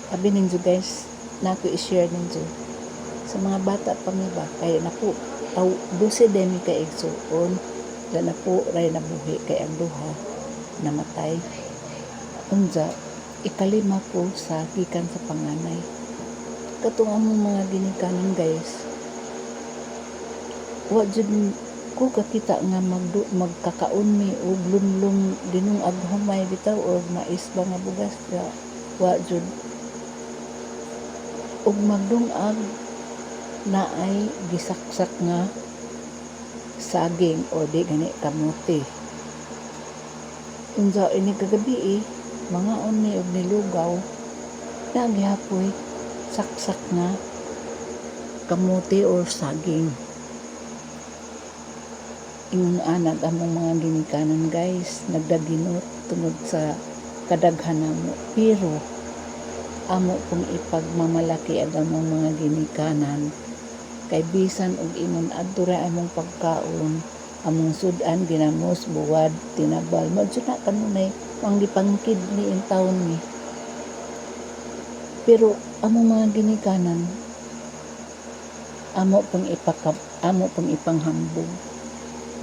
Abi ninyo, guys, nako i-share ninyo sa mga bata pa mi ba kay naku aw 12 din mi ka igsuon na napo ray nabuhi kay ang duha namatay. Unja ikalima ko sa gikan sa panganay. Katong among mga ginikanan, guys, wa jud ko kakita nga magkakaon mi og lunlong dinungag humay bitaw or mais ba nga bugas, wa jud. Og magdungag naay gisaksak nga saging or di gani kamote. Unsa ini kagabi eh, mangaon mi og nilugaw, naa gihapoy saksak nga kamote or saging. Ingon anag among mga ginikanan, guys, nagdaginot tungod sa kadaghan namo, pero amo pong ipagmamalaki ang among mga ginikanan kay bisan og ingon adto ra among pagkaon, among sud-an ginamos, buwad, tinabal, mao jud na kanunay ang gipangkid ni intawon mi. Pero among mga ginikanan, amo pong ipanghambog,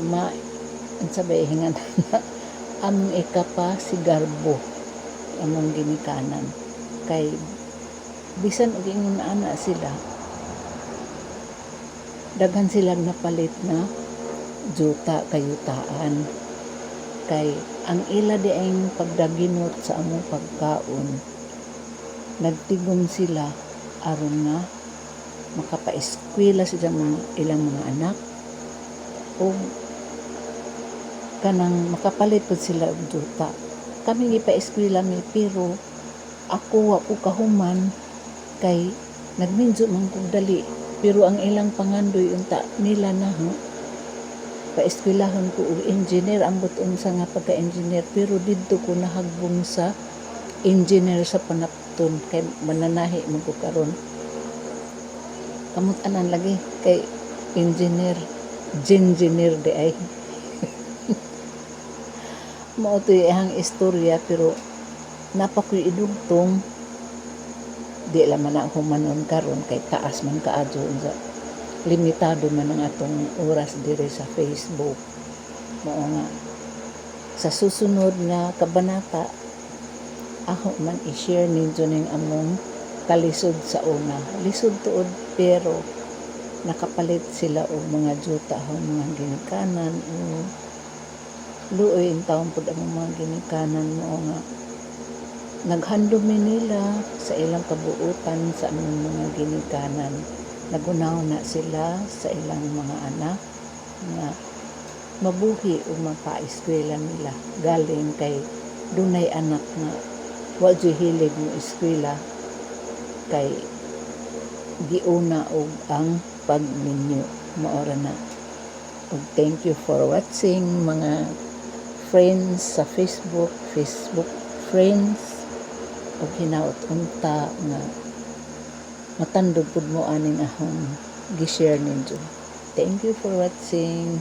ma unsa ba hingan na among ikapa sigarbo among ginikanan kay bisan og ingon ana sila, daghan silang napalit na juta kayutaan kay ang ila diayng pagdaginot sa among pagkaon, nagtigom sila aron nga makapaeskwela sila mga ilang mga anak ug kanang makapalit pud sila og juta. Kami gipaeskwela mi, pero ako wa ko kahuman kay nagminyo man kog dali, pero ang ilang pangandoy unta nila na paeskwelahon ko og engineer, ambot unsa nga pagka-engineer, pero didto ko nahagbong sa engineer sa panapton kay mananahi man ko karon. Kamot anan lagi kay engineer, engineer di ay. Mao to'y iyang istorya, pero napa ko'y idugtong, di lang man na humanon karon kay taas man kaadyo, unsa limitado man ang atong oras diri sa Facebook. Mao nga sa susunod nga kabanata ako man i-share ninyo ning among kalisod sa una. Lisod tuod, pero nakapalit sila og mga juta ang mga ginikanan o luoy intawon pud among mga ginikanan. Mao nga naghandom mi nila sa ilang kabuotan sa among mga ginikanan. Nagunaw na sila sa ilang mga anak nga mabuhi ug mapaeskwela nila, galing kay dunay anak nga wa juy hilig mo eskwela kay giuna og ang pagminyo. Mao ra na. Ug thank you for watching, mga friends sa Facebook, Facebook friends, ug hinaot unta nga matandog pud mo aning akong gi-share ninyo. Thank you for watching.